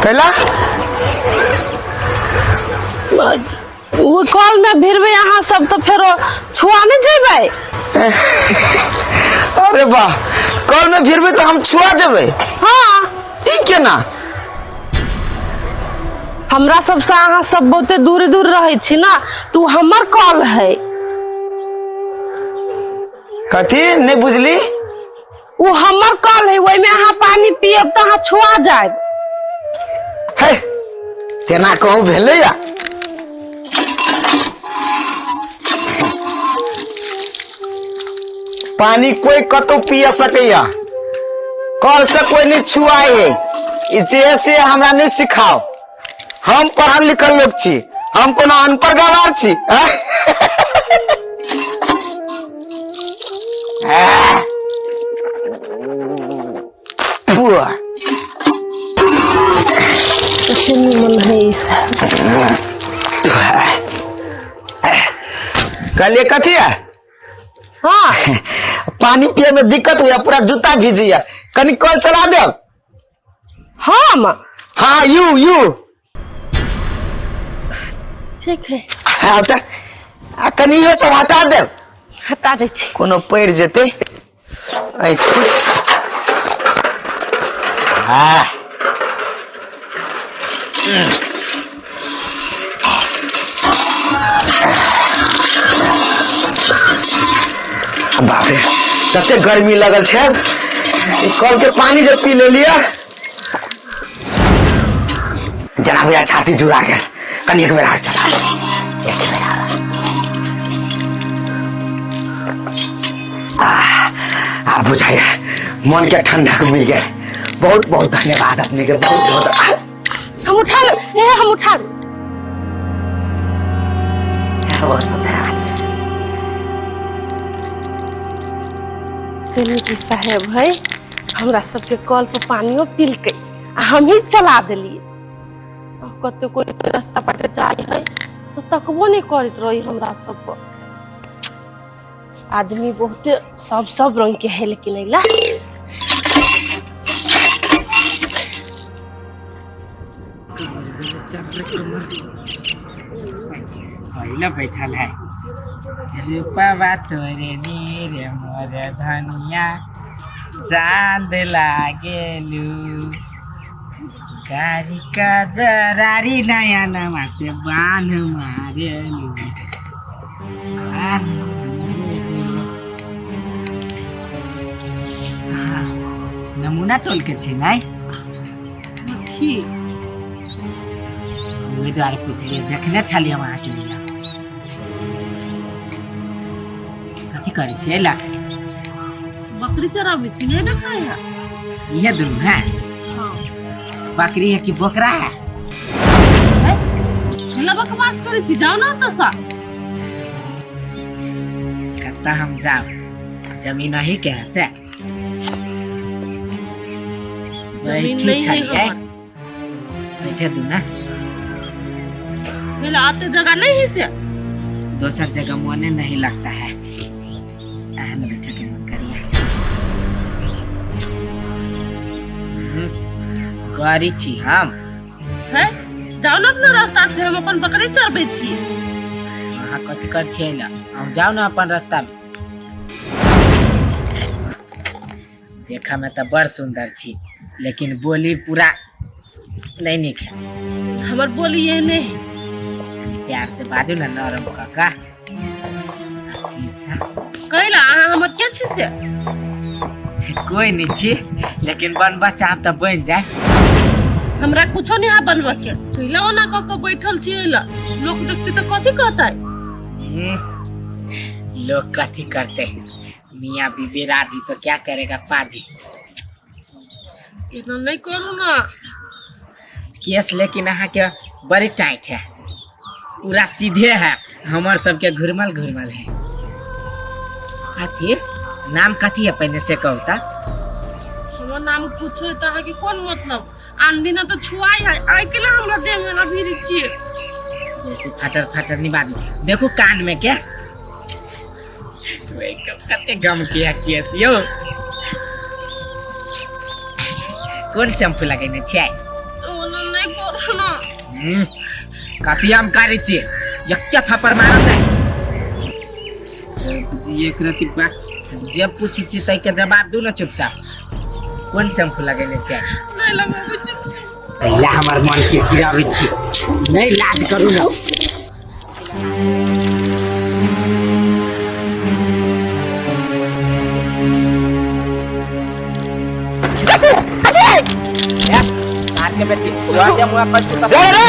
कैला? ओ कल में भिड़बै अहाँ सब तऽ फेरो छुआ नहि जेबै। अरे वाह, कल में भिड़बै तऽ हम छुआ जेबै? हाँ। ई केना? हमरा सबसँ अहाँ सब बहुते दूर दूर रहै छी ने, तऽ ओ हमर कल है। कथी? नहि बुझली। ओ हमर कल है, ओहिमे अहाँ पानी पियब तऽ अहाँ छुआ जायब। हे, तेना कहूँ भेलै या? पानी कोई कतौ पिया सकैया, कल से कोई नहीं छुआए है। ई जे से हमरा नहीं सिखाओ। हम पढ़ल लिखल लोग छी, हम कोनो अनपढ़ गवार छी? फुआ। कते निमन है ई सब। कहलिए कथी है? हाँ। पानी पिए में दिक्कत हुआ, पूरा जूता भीजिया, कनी कल चला दे। हम? हाँ, यू यू। ठीक है। हाँ, तऽ आ कनी इहो सब हटा देब। हटा दै छी। कोनो पड़ि जेतै। ऐ हाँ। बाप रे, कते गर्मी लगल छै। ई कल के पानी जे पी लेलियै, जना भैया छाती जुड़ा गेल। कनी एक बेर आर चला, एक बेर आर। आह, आब बुझाइया मन के ठंडक मिल गेल। बहुत बहुत धन्यवाद अपने के, बहुत बहुत। हम उठा लेब, हे हम उठा लेब। बहुत बहुत धन्यवाद। तेनी की साहेब है, हमरा सबके कल पर पानियो पिलकै आ हमही चला देलियै। आ कते कोई रास्ता पर जाइ है तऽ तकबो नहि करैत रही हमरा सब पर। आदमी बहुते सब सब रंग के है, लेकिन अइला पहले बैठल है। रूपवा तोरे नीर मोर धनिया, चांद लागेलू। गाड़ी का जरारी नया नवा से बांध मारेलू, बांध मारेलू। हाँ, नमूना टोल के छी नहीं? छी। ओहि दुआरे पुछलियै, देखने छलियै हम अहाँके। लिअ, कथी करै छियै ला? बकरी चराबै छी, नहि देखाय है? इहे दुनू है? हाँ। बकरी है कि बोकरा है? हेला बकवास करै छी, जाओ ना ओतऽ सँ। कत्ता हम जाब? जमीन अही के है से? जमीन बैठी नहीं है छलियै। हमर। बैठे दू ना। हेला आते जगह नहीं है से? दोसर जगह मोने नहीं लगता है, अहन बैठे के मन करिए। करी छी हम। है, जाओ ना अपना रास्ता से, हम अपन बकरी चरबै छी। अहाँ कथी कर छियै ला? अहूँ जाउ ने अपन रास्ता में। देखा में तऽ बड़ सुंदर छी, लेकिन बोली पूरा नहीं नीक है। हमर बोली एहने है। कनी प्यार से बाजू ने, नरम कऽ स्थिर से। कैला अहाँ हमर के छी से? कोई नहीं छी, लेकिन बनबा चाहब तऽ बनि जाय। हमरा कुछो नहीं है बनबऽ के। कैला ओना कऽ के बैठल छी? एला लोक देखते तऽ कथी कहतै? लोग कथी करते? मियाँ बीबी राजी तो क्या करेगा पाजी। एना नहीं करू ना। केस लेकिन अहाँ के बड़ी टाइट है, पूरा सीधे है। हमर सबके घुरमल घुरमल है। कथी नाम कथी है पहले से कहू त। हमर नाम कुछो है तऽ अहाँके कोन मतलब? आन दिना तऽ छुआई है, आइ केला हमरा देह में ना भिड़ी छियै? जैसे फटर फटर नहीं बाजू। देखू कान में के कते गम के है केस यौ। कोन शैम्पू लगेने छियै? ओना नहि कथी हम करै छियै एके थप्पड़ मारब ने जी एक रति बा जे पूछै छी ताहिके जवाब दू ने चुपचाप। कोन शैम्पू लगेने छियै? नहीं लगाबै छी। पहला हमर मन के गिराबै छी, नहीं लाज करू ना। के बेटी तोरा दे मुआ पर चुप रे रे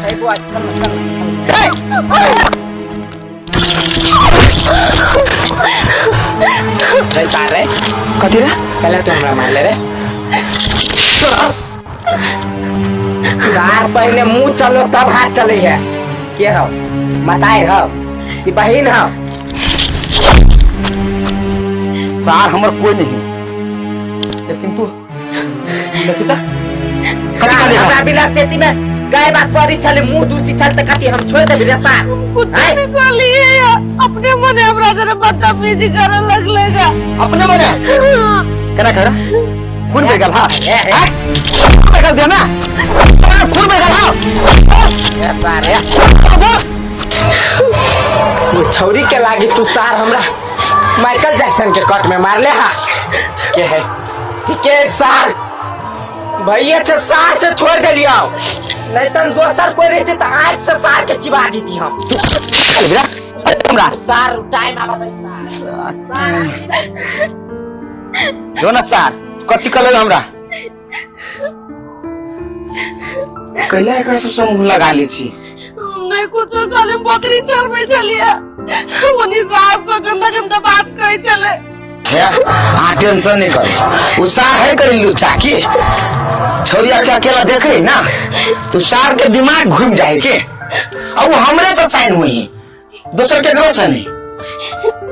हे बुआ, चल चल चल। रे सार रे। कथी रे? कल तो हमरा मारले रे सुधार, पहले मुंह चलो तब हाथ चले है। के हो, मताई हो कि बहिन हो? सार हमर कोई नहीं, लेकिन तू लकिता कथी कर हमरा बिना खेती में गाय बात पड़ी छले, मुंह दूसी छल त कथी हम छोड़ देबी रे सार? कुछ नहीं कहलिए, अपने मने हमरा जरा बदतमीजी करे लगलेगा। अपने मने केना कर खून बेगल? हां, बेगल दे ना, खून बेगल। हां ए सार, ए छौरी के लागी तू सार हमरा माइकल जैक्सन के कट में मारले। हा के है, ठीक है सार, भैया से सार से छोड़ देलियो, नहीं तो दोसर कोई रहते तो आज से सार के चिबा देती हम। हमरा सार टाइम आबत है सार। जो ना सार, कथी कल हमरा कैला एकरा सब से मुंह लगा ले छी? नहीं कुछ कहले, बकरी चरबै छलिए, ओनी साहब को गंदा गंदा बात कहै छले। हे, अहाँ टेंशन नहीं कर, उ सार है करी लुच्चा की छौरिया के अकेला देखे ना तो सार के दिमाग घूम जाए के, और वो हमरे से साइन हुई, दोसर केकरो से नहीं।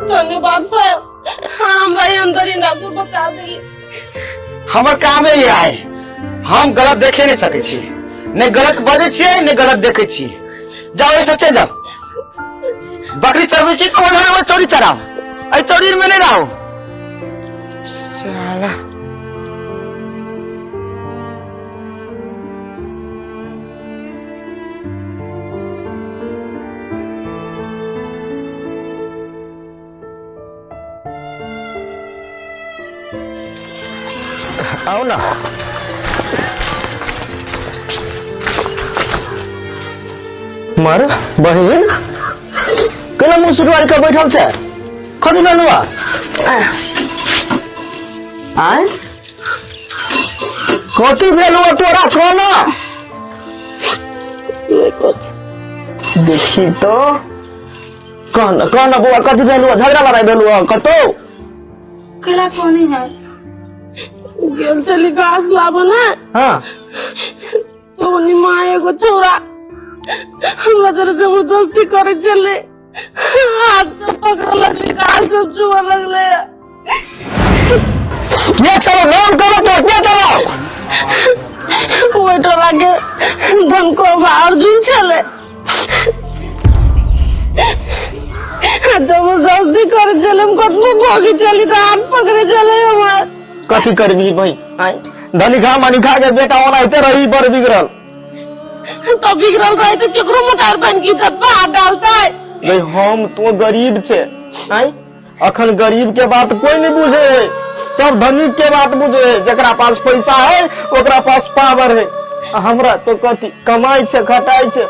धन्यवाद साहब, हाँ हमरा ही अंदर ही ना से बचा दिली। हमर काम ही है, हम गलत देखे नहीं सके छी, नहीं गलत बजै छियै, नहीं गलत देखे छी। जाओ ऐसे चल जाओ, बकरी चरबै छी तो ओना चोरी चराओ, एहि चोरी में नहीं रहो साला। आओ ना मर बहिन, केना मुँह सुटवार के बैठल छै? कथी भेल हुआ? आय, कथी भेल हुआ तोरा? कोना देखी तो कहना कहना बौआ, कथी भेल हुआ? झगड़ा लड़ाई भेल हुआ कतौ? केला कोनी है, गेल चली घास लाबो ना। हाँ। तो ओनी माँ एगो छोरा हमरा जरा जबरदस्ती करे चले, हाथ सब पकड़ लगले, गाल सब छुआ लगले। ये चलो नाम करो तो ये चलो। ओहि टोला के धनको अर्जुन छले, जबरदस्ती करे चले, हम कतनो भागे चली तो हाथ पकड़े चले हमार। कथी करबी भाई? आय धनिका मनिका के बेटा ओनाहिते रही बड़ बिगड़ल। तो बिगड़ल रहे तो केकरो मोटार बन की इज्जत पर हाथ डालता है? भाई हम तो गरीब छे, आय अखन गरीब के बात कोई नहीं बुझे है, सब धनिक के बात बुझे है। जकरा पास पैसा है ओकरा पास पावर है, आ हमरा तो कथी कमाई छे खटाई छे,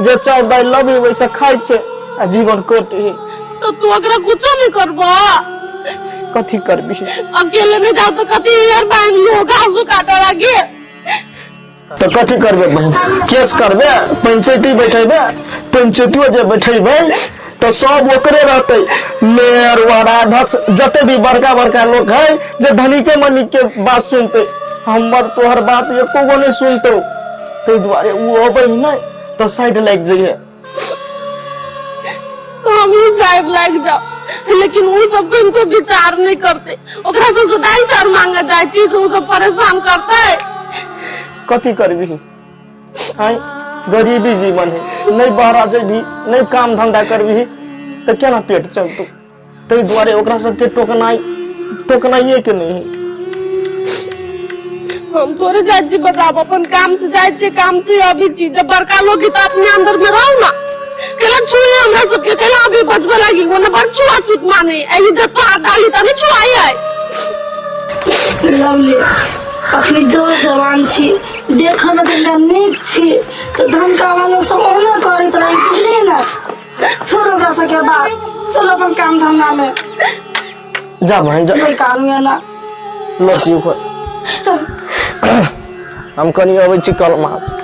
जे चाउर दालि लबी वैसे खाई छे आ जीवन कटे है। तो तू ओकरा कुछो नहीं करबा? कथी करबी? अकेले नहीं जाओ तो कथी यार बांध लियो घास काटा लागे। तो कथी करबे बहिन? केस करबे, पंचायती बैठेबे? पंचायतियो जे बैठेबे तो सब ओकरे रहते, मेयर वार्डाध्यक्ष जते भी बड़का बड़का लोग है जे धनिके मनिक के बात सुनते, हमर तोहर बात एको गो नहीं सुनते। ताहि दुआरे ओ अबै नहीं तो साइड लागि जाइए। तो हम ही साइड लाग जाओ, लेकिन वो सब इनको विचार नहीं करते, ओकरा सबके दाई चार मांगे जाए चीज, वो सब परेशान करता है। कथी करबी? आय गरीबी जीवन है, नहीं बाहर जेबी नहीं काम धंधा करबी तो केना पेट चलतो? ताहि दुआरे ओकरा सबके टोकनाई टोकनाइए के नहीं है। हम थोड़े जाइ छी बताब, अपन काम से जाइ छी, काम से अभी छी। जब बड़का लोग ही तो अपने अंदर में रहो ना। केला छुए हमरा सबके, केला अभी बचबे लागी वो ना बड़ छुआ छूत माने एही जब तो डाली तभी छुआई है। लवली, अखनी जोर जवान छी, देखऽ मे कनिटा नीक छी, तऽ धनका वालो सब ओहने करैत रही, बुझलियै ने? छोड़ ओकरा सबके बात, चल अपन काम धंधा मे। जा बहन, जा। कोई काम ये ना। लौटी ओकर। चल। हम कनि अबै छी कलमा से।